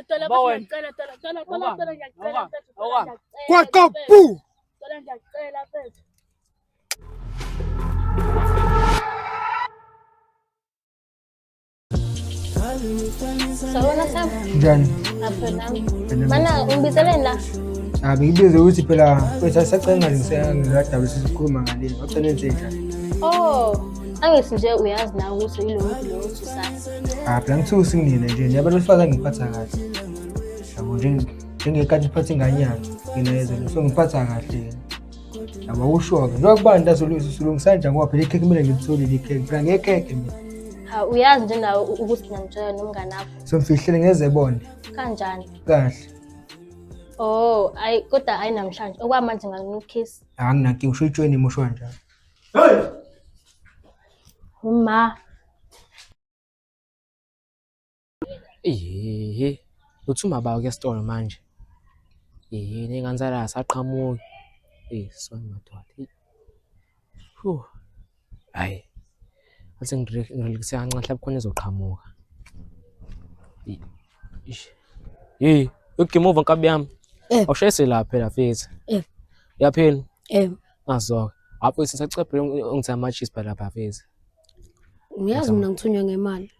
Dola Ba wena. ngiyacela dola dola dola Awubambe, dola ngiyacela awubambe, mfethu dola awubambe. ngiyacela Kwaqa mfethu. bu! Dola ngiyacela mfethu. Sawubona Sam. Njani? Lapho nami. Mana ungibizeleni la? Ah, bengibize ukuthi phela mfethu asacela ngalungisela ngadaba esikhuluma ngale. Wacela enze njani? Oh, angithi nje uyazi nawe ukuthi yilo muntu lo othusayo. Ah, phela ngithusi kunina nje. Niyabantu besifazane ngiphatha kahle. Yabo nje njengekati iphatha ingane yakhe. Mina yezwa so ngiphatha kahle. Yabo usho-ke. Njengoba kubani sulungisa kanjani ngoba phela ikhekhe kumele ngilitholile ikhekhe. Phela ngekhekhe mina. Ha, uyazi nje nawe ukuthi ngiyamtshela nomngane wakho. So ngifihlele ngeze bone. Kanjani? Kahle. Oh, ayi kodwa ayi namhlanje. Okwamanje nganginukiss. Anginankinga usho itshweni musho kanjani. Hey! Uma Ehe, uthi uma ke esitolo manje. Ehe, ney'ngane zala asaqhamuki. Eyi, sorry madoda. Eyi. Phew. Hhayi. Ase ngirelaxe kancane mhlawumbe khona ezoqhamuka. Eyi, eish. Hey, game over nkabi yami. Eh. Awushayise la phela mfethu. Eh. Uyaphila? Eh, Ngazoke. Hayi mfethu ngisacela phela ungithe ama-cheese phela lapha mfethu. ngiyazi mina ngithunywa ngemali.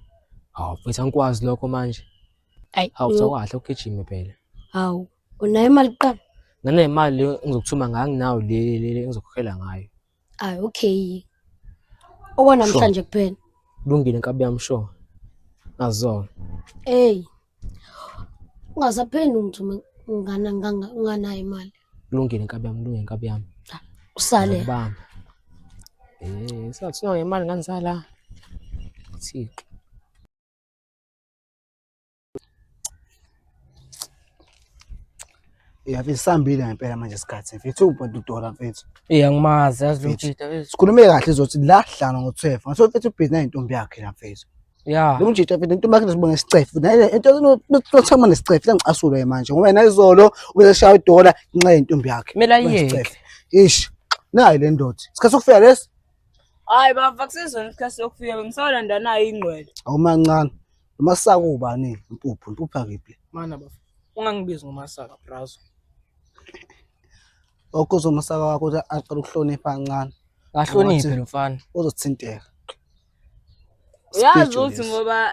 Hawu mfethu angikwazi lokho manje. Ayi, Hawu uyo- sewukahle ugijime phela. Hawu, unayo imali kuqala? Nginemali le engizokuthuma ngayo nginayo le le le engizokukhokhela ngayo. Ayi, okay. Okwanamhlanje kuphela. Kulungile nkabi yami sure. Ngazoke. Hey. Ungasapheli ungithume ngana nganga unganayo imali. Kulungile nkabi yami, kulungile nkabi yami. Usale. Ngiyakubamba. Eh, sathunywa ngemali nganizala. Thixo. Ya mfethu sihambile ngempela manje isikhathi mfethu ubhuti uDola mfethu. Eh angimazi yazi lo Mfethu. mjita mfethu. Sikhulume kahle izothi la hlala ngo-12. Ngathiwa mfethu ubhizi nayintombi yakhe la mfethu. Ya. Lo mjita mfethu intombi yakhe sibona isicefe. Naye into enothama nesicefe langicasula ke manje ngoba yena izolo ubeseshaya idola ngenxa yentombi yakhe. Kumele Ubona ayiyeke. isicefe. Ish. Nayi le ndoda. Isikhathi sokufika lesi Hayi baba akusizona isikhathi sokufika bengisalanda nayo ingqwele. awumancane. Umasaka ubani? Impuphu, impuphu akiphi? Mana bafo. Ungangibizi ngomasaka brazo. Okuzo umasaka wakho ukuthi aqale ukuhlonipha kancane. Ahloniphe lo mfana. Uzothinteka. Uyazi Speech ukuthi lesi. ngoba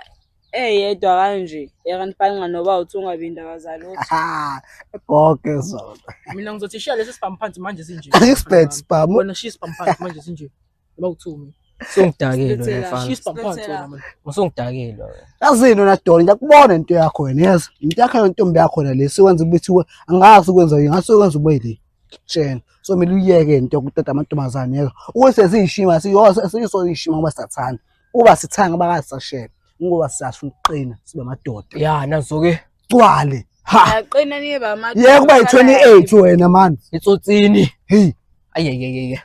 eyedwa kanje ekanibhanqa noba uthi ungabi indaba zalutho. Ha, konke zona. Mina ngizothi shiya lesi sibhamu phansi manje sinje. Expert spam. Wena shiya isibhamu phansi manje sinje. Noba uthumi. Usungidakile wena mfana. Shiya isibhamu phansi wena manje. Usungidakile wena. Yazini wena Doli, ngiyakubona into yakho wena, yazi. Into yakho yentombi yakho na le sikwenza ukuthi angazi ukwenza yini, ngathi ukwenza ube le. Tshena. So kumele uyeke into yokutata amantombazane yeka. Ukuthi sesiyishima sesiyiso ishima ngoba siyathanda. Uba sithanga bakasashela. Ngoba siyafuna ukuqina sibe amadoda. Ya, nazo-ke. Gcwale. Ha. Yaqina niye bamadoda. Yeka kuba yi-28 wena man. Itsotsini. Hey. Ayeyeyeye.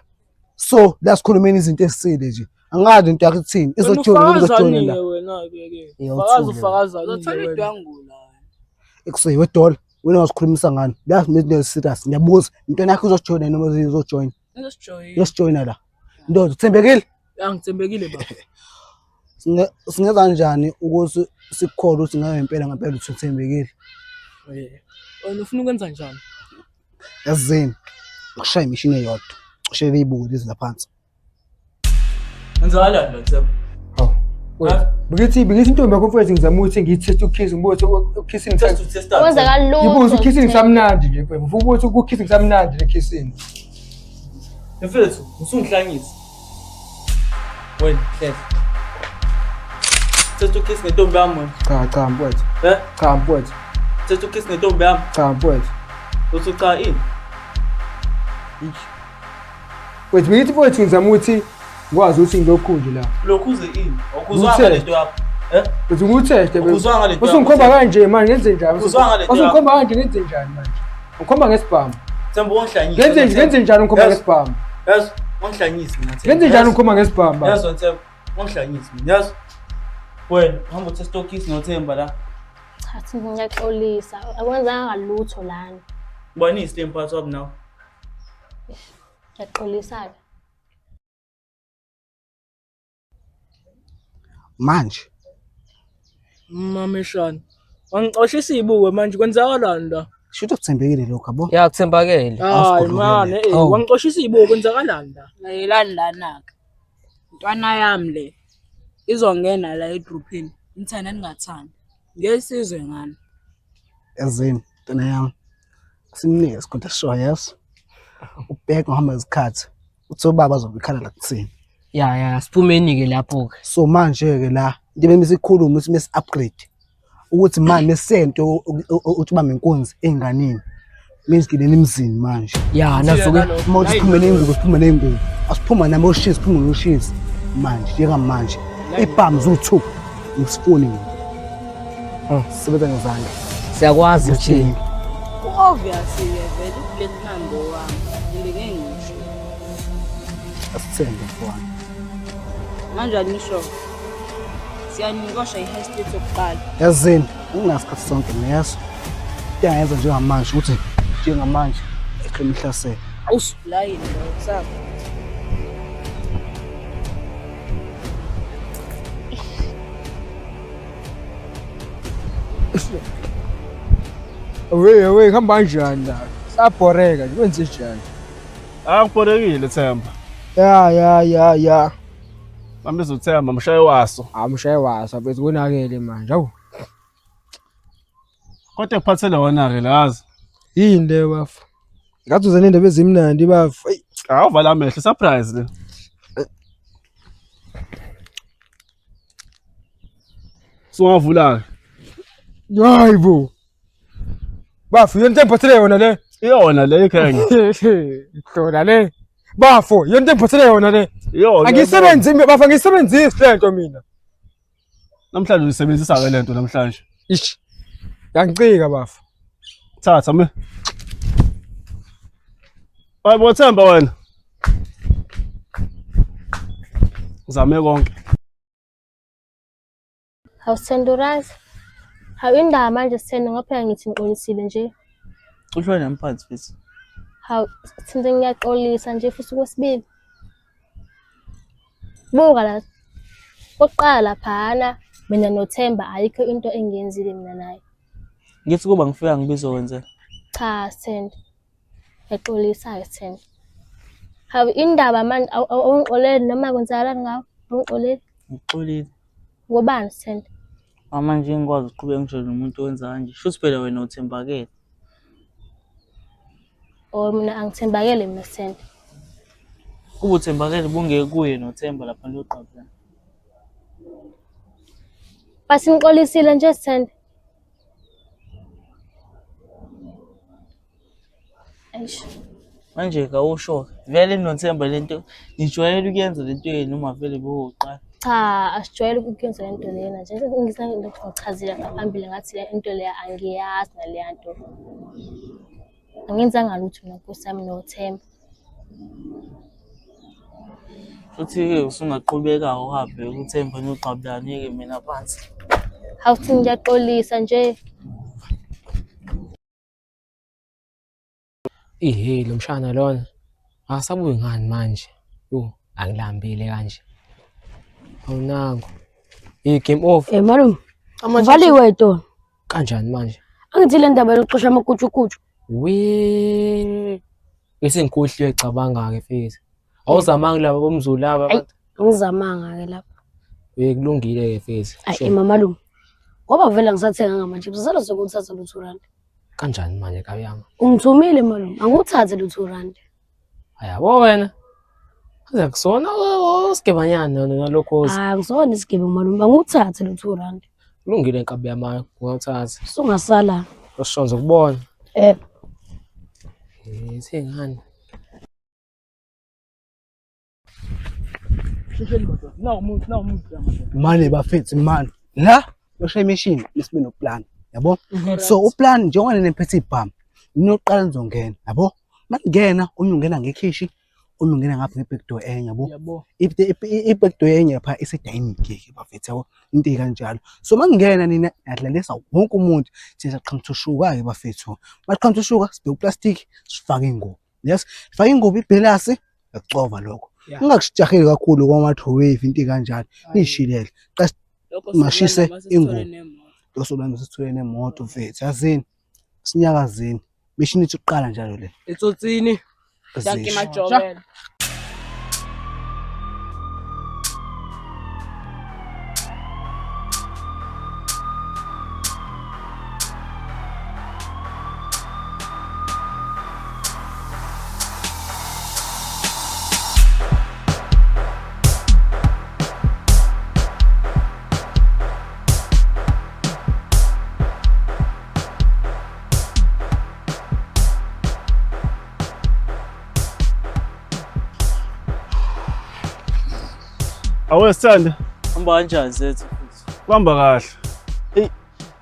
So la sikhulumeni izinto ezisile nje. Angazi into yakho ithini. Izojola izojola la. wena ke ke. Yeah, Fakaza uthule. ufakaza Uzothola idwangula. Ekuseyi wedola. Wena wasikhulumisa ngani? La into serious. Ngiyabuza. Into yakho izojola noma izojoin? Uzosijoyina. Uyosijoyina la. Ndoda uthembekile? Angithembekile baba. Singenza kanjani ukuthi sikukholwe ukuthi ngabe ngempela ngempela uthi uthembekile? Eh. Wena ufuna ukwenza njani? Yazini. Ukushaya imishini eyodwa. Ushele ibuko lezi laphansi. Wenzakalani la Themba? Hawu. Wait. Bengithi intombi yakho mfethu ngizama ukuthi ngiyitheste ukiss ngibuze ukuthi ukissing Test to test. Kwenzeka lutho. ngibuze ukissing kusamnandi nje mfethu. Ngifuna ukuthi ukissing kusamnandi nje kissing. Mfethu, usungihlanyisa. Wena, hlehla. Test ukiss ngentombi yami wena. Cha cha mfethu. Eh? Cha mfethu. Test ukiss ngentombi yami. Cha mfethu. Uthi cha ini? Eish. Wait, bengithi mfethu ngizama ukuthi ngikwazi ukuthi ngilokhu nje la. Lokhu uze ini? Awukuzwanga Ngithe. lento yakho. Eh? Uthi ngikutheste bese. Awukuzwanga lento yakho. Usungikhomba kanje manje ngenze njani? Awukuzwanga lento yakho. Usungikhomba kanje ngenze njani manje? Ngikhomba ngesibhamu. Themba ungihlanyise. Ngenze njani ngikhomba Yes. ngesibhamu? Yes, ungihlanyise mina Themba. Ngenze njani Yes. ngikhomba ngesibhamu? baba? Yes, Themba. Ungihlanyise mina. Yes. Wena, uhamba uthesta ukiss noThemba la. Cha, Themba ngiyaxolisa. Akwenzanga lutho lana. Ubani islim phathi wami nawe? Ngiyaxolisa ke. Manje Mameshana. Wangixoshisa ibuko manje kwenzakalani la? Shuthi akuthembekile lokho yabo. Ya kuthembakele. Hayi Awusikhulumele. mane, eh, Awu. wangixoshisa ibuko kwenzakalani la? Layelani lana-ke. Intwana yami le izongena la edruphini. Nithanda ningathandi. Ngeke sizwe ngani. Yazini ntwana yami. Simnike isikhundla sure yes. Ubheke ngohamba isikhathi. Uthi ubaba azobe ikhala la kuthini. Ya ya siphumeni ke lapho ke. So manje ke la into bemisikhuluma ukuthi mesi upgrade ukuthi manje mesento uthi ubambe inkunzi enganeni. Mizigileni emzini manje. Ya nazo-ke Uma uthi siphume ney'ngubo siphume ney'ngubo. Asiphuma nami oshisi siphume noshisi. Manje njengamanje ibhamu ziwu-two ngisifuni mina. Sebenza ngezandla. Siyakwazi nje. Ku-obvious-ke vele ublack man ngowami. And ngeke ngisho. Asithembe mfowami. Manje anisho. Siyanikosha i-hairstyle yokuqala. Yazini anginasikhathi sonke neso. Into engayenza njengamanje ukuthi njengamanje ekhona ihlasela. Awusulayini lo kusasa. Awe awe kuhamba kanjani la? Sabhoreka nje kwenze njani? Angibhorekile Themba. Ya ya ya ya. Bambiza uThemba mshaye waso. Amshaye waso bese konakele manje. Awu. Kodwa ekuphathele wona ke lazi. Yini le bafo? Ngathi uze nendaba ezimnandi bafo. Eyi, Awuvala amehlo surprise le. Sungavula ke. Hayi bo. Bafo yonke engiphathele yona le. Iyona le ikhenge. Hlola le. Bafo yonke engiphathele yona le. Iyona. Angisebenzi bafo angisebenzisi le nto mina. Namhlanje uyisebenzisa ke lento namhlanje. Ish. Yangicika bafo. Thatha me. Hayi bo Themba wena. Uzame konke. Hawu Sithendo urazi. Hawu indaba manje Sithendo ngoba phela ngithi ngixolisile nje. Uhlwa nami phansi mfethu. Hawu Sithendo ngiyaxolisa nje futhi kwesibili. Buka la. Kokuqala laphana mina noThemba ayikho into engiyenzile mina naye. Ngithi kuba ngifika ngibizokwenzela. Cha Sithendo. Ngiyaxolisa-ke Sithendo. Hawu indaba manje awungixoleli noma kwenzakalani ngawe? Awungixoleli? Ngixolile. Ngobani Sithendo? Mama nje ngikwazi ukuqhubeka ngisho nomuntu owenza kanje. Shuthi phela wena uthembakele. Or mina angithembakele mina Sithendo. Kuba uthembakele bungeke kuye noThemba lapha niyoqabulana. Basimxolisile nje Sithendo. Eish. Manje kawusho vele noThemba lento nijwayele ukuyenza lento yenu noma vele bokuqala. Cha, asijwayele ukuyenza le nto lena nje. Ngichazile ngaphambili ngathi le nto leya angiyazi naleya nto. Angenzanga lutho mina Nkosi yami noThemba. Futhi-ke usungaqhubeka uhambe uThemba niyoqabulana-ke mina phansi. Hawu thi ngiyaxolisa nje. Ihe lo mshana lona akasabuyi ngani manje? Yo, angilambile kanje. Awunango. Hey game off. Eh malume, uvaliwe itolo. Kanjani manje? Angithi le ndaba yokuxosha amakutshukutshu. We. Bese ngikhohliwe cabanga ke mfethu. Awuzamanga laba bomzulu laba. Ayi. Angizamanga ke lapha. We kulungile ke mfethu. Ayi mama malume. Ngoba vele angisathenganga ama-chips, sala sokuthatha lo 2 rand. Kanjani manje kayama? Ungithumile malume, anguthathe lo 2 rand. Ayabo wena. Aze kusona sigebanyana nalokho. Hayi angisona isigebengu malume, anguthathe lo 2 rand. Kulungile nkabi yami, ungawuthatha. Usungasala. Usonza ukubona. Eh. Eh, sengani. Mane bafethu mane. La yoshaya imishini besibe noplan yabo. So uplan njengoba niphethe ibhamu ninoqala nizongena yabo. Maningena omunye ungena ngekhishi omunye ungena ngapha nge-back door enye yabo. Yabo. I-back door enye lapha ise-dining ke bafethu yabo into ey'kanjalo. So makungena nina niyadlalisa wonke umuntu thina siyaqhamuthushuka-ke bafethu. Maqhamuthushuka sibheke uplastic sifake ingubo. Yes, faka ingubo ibhelasi yakucova lokho. Yeah. Ungakushijaheli kakhulu kwama-microwave into ey'kanjalo niyishilele. Xa Lokho Mashise sikwenza mase sithole ingubo. nemoto. Dosolwami sithwele nemoto mfethu, yazini. Sinyakazini. Mishini ithi uqala njalo le. Etsotsini. Dankie Zisho. majobela. Awe Sithanda, Hamba kanjani sethu futhi? kuhamba kahle. Eyi,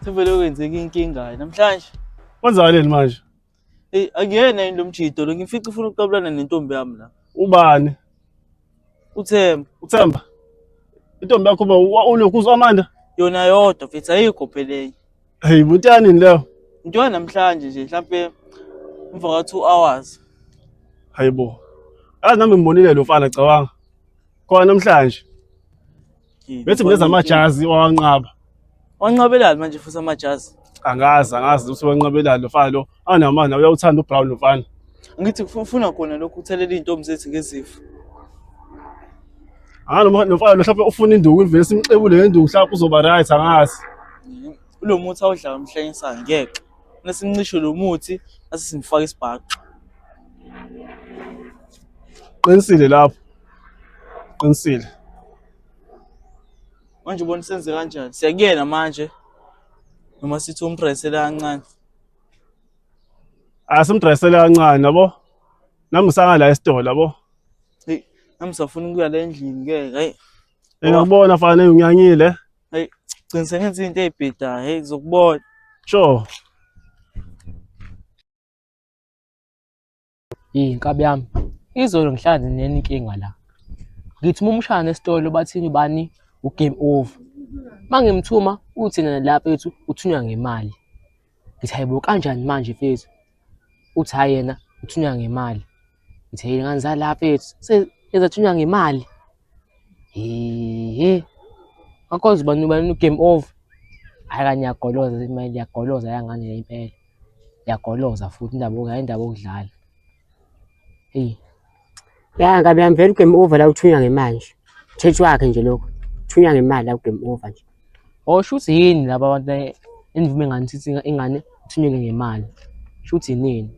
sevele kwenzeka inkinga namhlanje. Kwenzakaleni manje? Eyi, akuyena yini lo mjido lo ngimfica ufuna ukuqabulana nentombi yami la. Ubani? UThemba, Uthemba. Intombi yakho uba ulokhu uzwa Amanda? yona yodwa mfethu ayikho phela enye. Hey, butani leyo? Into yanamhlanje nje mhlampe emva kwa 2 hours. Hayibo. Akazi nami ngibonile lo mfana cabanga. Khona namhlanje. Bethi ngeza amajazi wawanqaba. Wanqabelani manje futhi amajazi? Angazi, angazi ukuthi wanqabelani lo mfana lo. Anamana uyawuthanda uBrown lo mfana. Ngithi ufuna khona lokhu uthelela iy'ntombi zethu ngezifo. Angazi noma lo mfana lo mhlawumbe ufuna induku ivele simxebule ngenduku mhlawumbe uzoba right angazi. Kulo muthi awudlayo umhlengisayo ngeke. Nasimncishe lo muthi bese simfaka isibhaxu. Qinisile lapho. Qinisile. Manje ubona senze kanjani? Siyakuyena manje. Noma sithi umdresele kancane. Asimdresele kancane yabo. Nami ngisanga la esitolo yabo. Hey, nami ngisafuna ukuya la endlini ngeke. Hey, Ngiyakubona fana unyanyile. hey, gcina sengenza into ey'bhedayo. Hey, ngizokubona. Sure. Yey nkabi yami, izolo ngihlala nenkinga la. Ngithi uma umshana esitolo bathini bani u-game over. Uma ngimthuma uthi yena la mfethu uthunywa ngemali. Ngithi hayibo kanjani manje mfethu? Uthi hhayi yena uthunywa ngemali. Ngithi hey ngani zala mfethu sezathunywa ngemali. Hhe. Ngakho ubani ubani u-game over. Hhayi kanye iyagoloza imali iyagoloza yangane le impela. Yagoloza futhi indaba hayi indaba yokudlala. Eyi. Ya nkabi yami vele ugame over la uthunywa ngemali nje. Mthetho wakhe nje lokho. Uthunywa ngemali la ugame over nje. Oh shuthi yini laba abantu enivume ngani sithi ingane ithunyelwe ngemali. Shuthi yinini.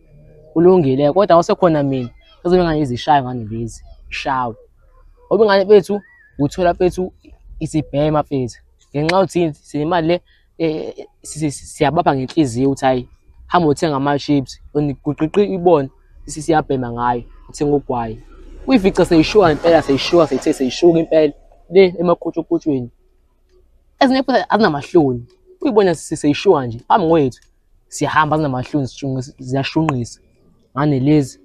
Kulungile kodwa awusekhona mina. Kuzobe ngane izishayo ngane lezi. Shawe. Ngoba ingane mfethu uthola mfethu isibhema mfethu. Ngenxa yokuthi sinemali le siyabapha ngenhliziyo ukuthi hayi hamba uthenga ama-chips guqiqi ibone siyabhema ngayo uthenga ugwayi uyifice seyishuka ngempela seyishuka seyithe seyishuka impela le emakutshukutshweni ezinye futhi azinamahloni uyibona seyishuka nje phambi kwethu siyahamba azinamahloni ziyashunqisa ngane lezi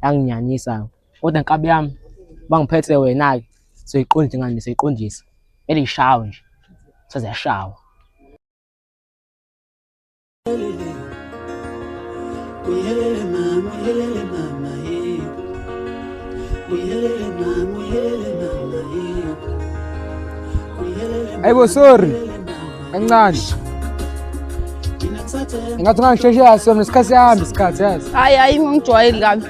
yanginyanyisa kodwa nkabi yami bangiphethe wena-ke soyiqondisa ngane soyiqondisa elishawe nje seziyashawa. Uyelele mama, uyelele mama, yeah. Uyelele mama, uyelele mama, yeah. Uyelele Hayibo sorry. Kancane. Ngathi ungangisheshela sona isikhathi siyahamba isikhathi yazi. Hayi hayi ngijwayeli kabi.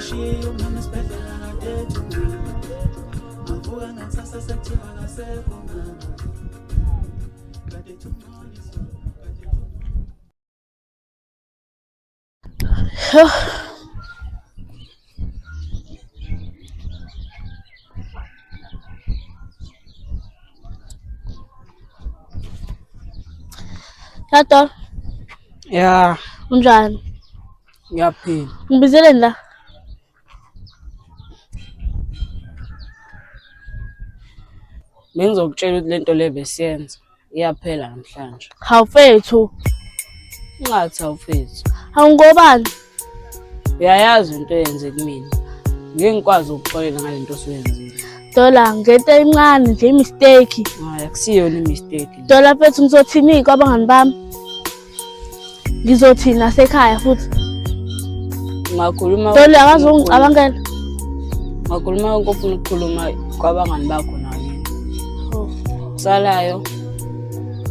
Tato, Ya, unjani? ngiyaphila. Ngibizeleni la? Bengizokutshela ukuthi lento le besiyenza iyaphela namhlanje. Hawu mfethu, Ungathi awufethu. hawu ngobani? Uyayazi into eyenze kumina. Ngeke ngikwazi ukuxolela ngale nto osuyenzile. Dola ngento encane nje i-mistake. Hayi akusiyona i-mistake. le. Dola mfethu ngizothini kwabangani bami? Ngizothini nasekhaya futhi? Ungakhuluma Dola akaze ungicabangela. Ungakhuluma konke ofuna ukukhuluma kwabangani bakho nami. Salayo.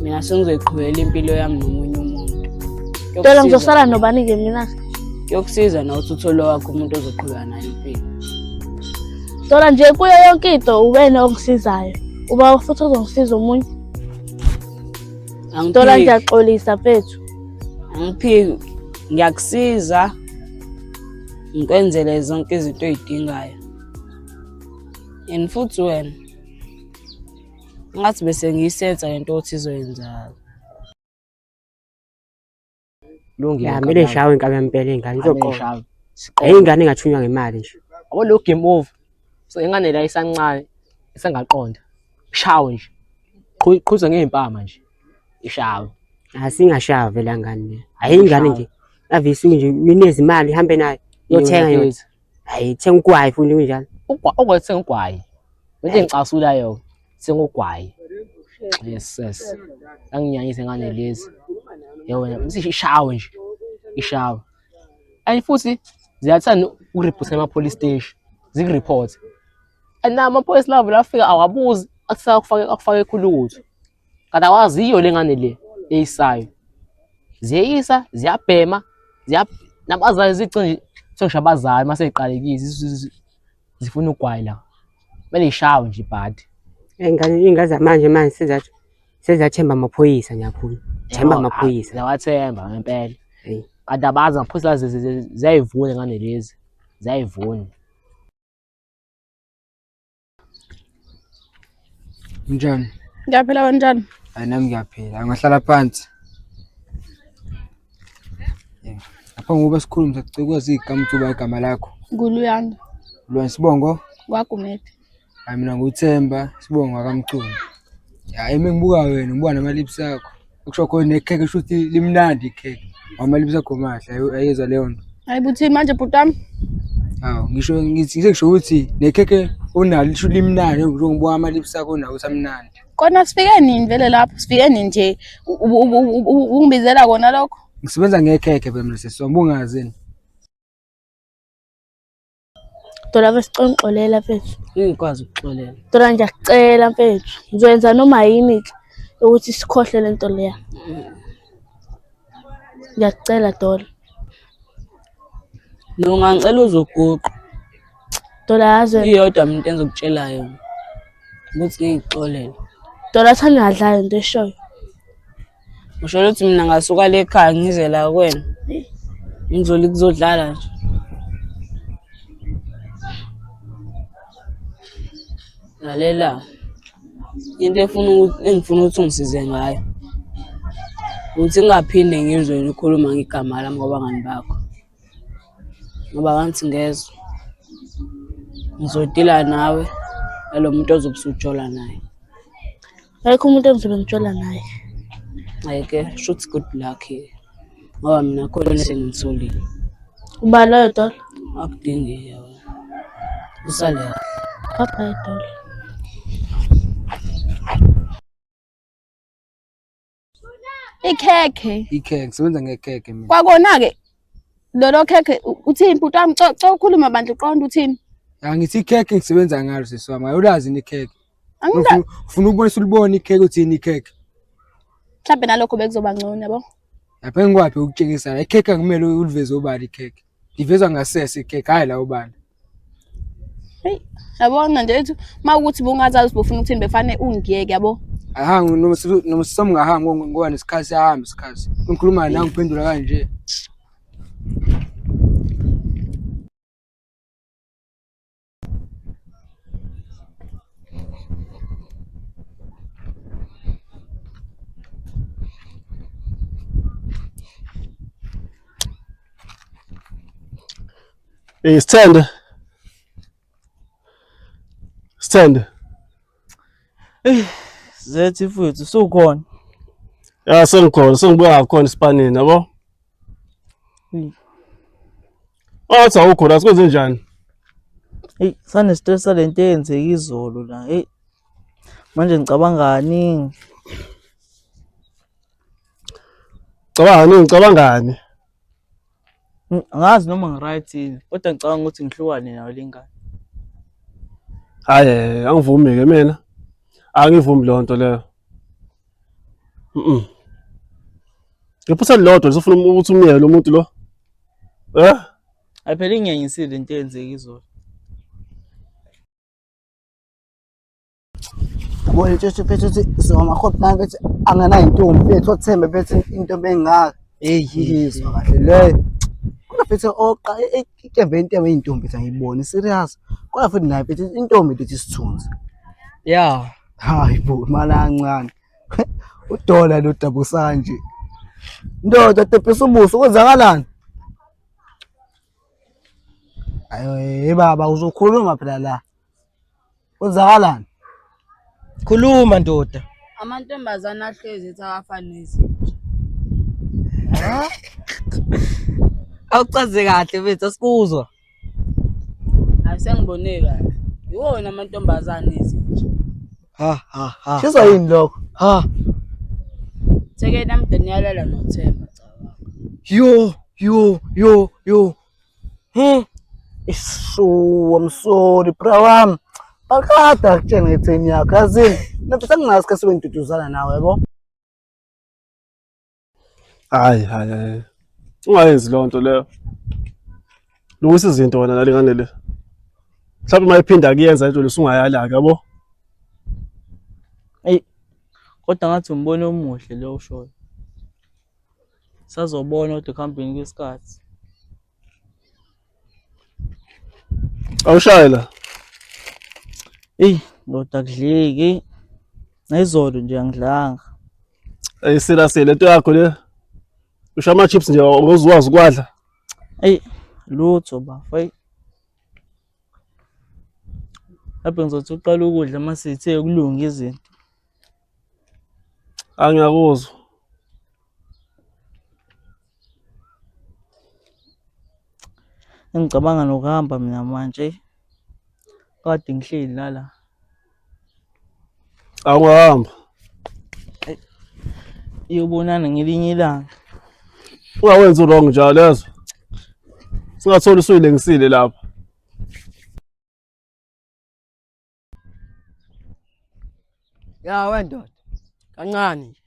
Mina sengizoyiqhubela impilo yami nomunye umuntu. Dola ngizosala nobani-ke mina? Kuyokusiza na ukuthi uthole wakho umuntu ozoqhubeka naye impilo. Dola nje kuyo yonke into uwena ongisizayo. Uba futhi ozongisiza omunye. Dola Angiphiki. ngiyaxolisa mfethu. Angiphiki. Ngiyakusiza. Ngikwenzele zonke izinto oy'dingayo. And futhi wena ngathi bese ngiyisensa lento othi izoyenzakala. Lungile. Ya kumele ishawe inkabi yampela ingane Kumele izoqonda. ishawe. Hey ingane engathunywa ngemali nje. Yabo lo game over. So ingane la isancane isengaqonda. Ishawe nje. Qhuza ngey'mpama nje. Ishawe. Asingashawa vele ngane le. Hayi ingane nje. Ave isuke nje inezimali ihambe nayo. Iyothenga yona. Hayi thenga ugwayi futhi kunjalo. Ugwayi thenga ugwayi. Into engicasulayo thenga ugwayi. Yes yes. Anginyanyise ngane lezi. Yebo ishawe nje. Ishawe. And futhi ziyathanda ukuripota ema-police station. Zikureport. And na amaphoyisa lavo lafika awabuzi akusakufake akufake khulutho. Kanti awaziyo le ngane le eyisayo. Ziyeyisa, ziyabhema, ziya nabazali zigcine nje abazali mase ziqalekile zifuna ugwayi la. Kumele ishawe nje ibhadi. Ingane ingane zamanje manje sezathi sezathemba amaphoyisa ngiyakhuluma. Themba amaphoyisa. Ziyawathemba ngempela. Kanti abazi amaphoyisa ziyayivuna ngane lezi. Ziyayivuna. Unjani? Ngiyaphila kanjani? Hayi nami ngiyaphila. Angahlala phansi. Yeah. Lapha ngoba sikhuluma sacela ukwazi igama ukuthi uba igama lakho. Nguluyanda Lwana sibongo? kwaGumede. Hayi mina nguThemba sibongo akaMchunu. Ya emi ngibuka wena ngibuka nama-lips akho. Okusho khona nekhekhe kusho ukuthi limnandi ikhekhe. Ama-lips akho mahle ayizwa leyo nto. Hayi buthini manje bhuti wami? Hawu ngisho ngithi ngisho ukuthi nekhekhe onalo lisho limnandi ngisho ngibuka ama-lips akho onawo ukuthi amnandi. Kona sifike nini vele lapho? Sifike nini nje ungibizela kona lokho? Ngisebenza ngekhekhe phela mina sisi wami ungazi yini? Dola besicela ungixolela mfethu. Ngikwazi ukuxolela. Dola ngiyakucela mfethu. Ngizoyenza noma yini ke ukuthi sikhohle lento leya. Ngiyakucela Dola. No ngangicela uzoguqa. Dola yazi wena. Iyodwa mina into engizokutshela yona. Ukuthi ngeke ngikuxolele. Dola thanda ngadlala into eshoyo. Usho ukuthi mina ngasuka le ekhaya ngize la kuwena. Ngizoli kuzodlala nje. Lalela. Into efuna ukuthi engifuna ukuthi ungisize ngayo. Ukuthi ngingaphinde ngizwe ukhuluma ngegama lami kwabangani bakho. Ngoba ngathi ngezwa. Ngizodila nawe nalo muntu ozobe usujola naye. Akekho umuntu engizobe ngijola naye. Hhayi-ke shuthi good luck ke. Ngoba mina khona sengimtholile. Ubani loyo Dola? Akudingeki wena. Usale kahle. Bye bye Dola. Ikhekhe. Ikhekhe ngisebenza ngekhekhe mina. Kwakona-ke lolo khekhe uthini bhuti wami co ukhuluma bandla uqonda uthini? Ya ngithi ikhekhe ngisebenza ngalo sisi wami. Awulazi yini ikhekhe? Angila Ufuna ukubona usulibona ikhekhe uthini ikhekhe? mhlambe nalokho bekuzoba ngcono yabo. Lapha engikwaphi ukutshengisa la ikhekhe akumele uliveze obala ikhekhe. Livezwa ngasese ikhekhe hhayi la obala. Hey, yabona nje ethi uma ukuthi bungazazi ukuthi bufuna ukuthini befane ungiyeke yabo. Ahangi noma noma sisamngahangi ngoba nesikhathi siyahamba isikhathi. Ngikhuluma nawe ngiphendula kanje. Eh Sithende. Sithende. Eh, Zethi mfethu usukhona. Ya sengikhona, sengibuya ngakhona esipanini yabo. Wathi awukho la sikwenze njani? Hey, sane stress lento eyenzeka izolo la. Hey. Manje ngicabanga kaningi. Cabanga kaningi, ngicabangani? Angazi noma ngi-right yini, kodwa ngicabanga ukuthi ngihlukane nayo le ngane. Hhayi, angivumi-ke mina. Angivumi leyo nto leyo. Mhm. Ngephutha lilodwa lisofuna ukuthi umyeke lo muntu lo. Eh? Hayi phela inginyanyisile into eyenzeka izolo. Yabo le tshetshe mfethu uthi siwamakhophi nami mfethu anganayo intombi mfethu othembe mfethu intombi engaka. Hey ngizwa kahle leyo. Kodwa mfethu oqa ikembe into yeyintombi mfethu angiyiboni serious. Kodwa futhi naye mfethu intombi into ethi isithunzi. Yeah. Hayi bo imali kancane. Udola lo dabusa nje. Ndoda dephisa ubuso kwenzakalani? Ayo hey baba uzokhuluma phela la. Kwenzakalani? Khuluma ndoda. Amantombazane ahlezi ethi awafani nezinja. Awuchaze kahle mfethu asikuzwa. Hayi sengibone kahle. Iwona amantombazane ezinja. Ha ha ha. Shizwa yini lokho? Ha. Theke namdeni niyalala noThemba cabanga. Yo yo yo yo. Hmm. Isu, I'm sorry bra wami. Bakade akutshela ngetheni yakho yazini. Mina futhi anginaso isikhathi sokuyiduduzana nawe yabo. Hayi hayi hayi. Ungayenzi leyo nto leyo. Lungisa izinto wena nalengane le. Mhlawumbe uma iphinda kuyenza into lesungayala-ke yabo. Eyi kodwa ngathi umbono omuhle lo ushoyo. Sazobona kodwa ekuhambeni kwesikhathi. Awushaye la. Eyi ndoda kudleki. Nayizolo nje angidlanga. Ey serious le nto yakho le. Usha ama chips nje awuzuwazi ukwadla. Eyi lutho bafo eyi. Lapho ngizothi uqala ukudla uma sithe kulunga izinto. Angiyakuzwa. Engicabanga nokuhamba mina manje. Kade ngihleli la la. Awungahamba. Iyobonana ngelinye ilanga. Ungawenzi wrong njalo yezwa. Singatholi usuyilengisile lapha. Ya wendoda. Kancane nje.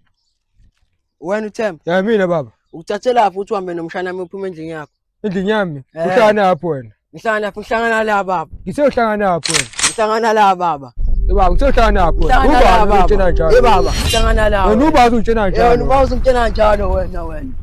Wena uThemba. Ya mina baba. Ukuthathelaphi ukuthi uhambe nomshana wami uphume endlini yakho? Endlini yami. Eh. Uhlangana apho wena. Ngihlangana lapho ngihlangana la baba. Ngithe uhlangana apho wena. Ngihlangana la baba. Eh baba, ngithe uhlangana apho wena. Ngihlangana la Ubani baba. ungitshena njalo? Eh baba, ngihlangana la. Wena ubani ungitshena Eh njalo? wena ubani ungitshena njalo wena wena.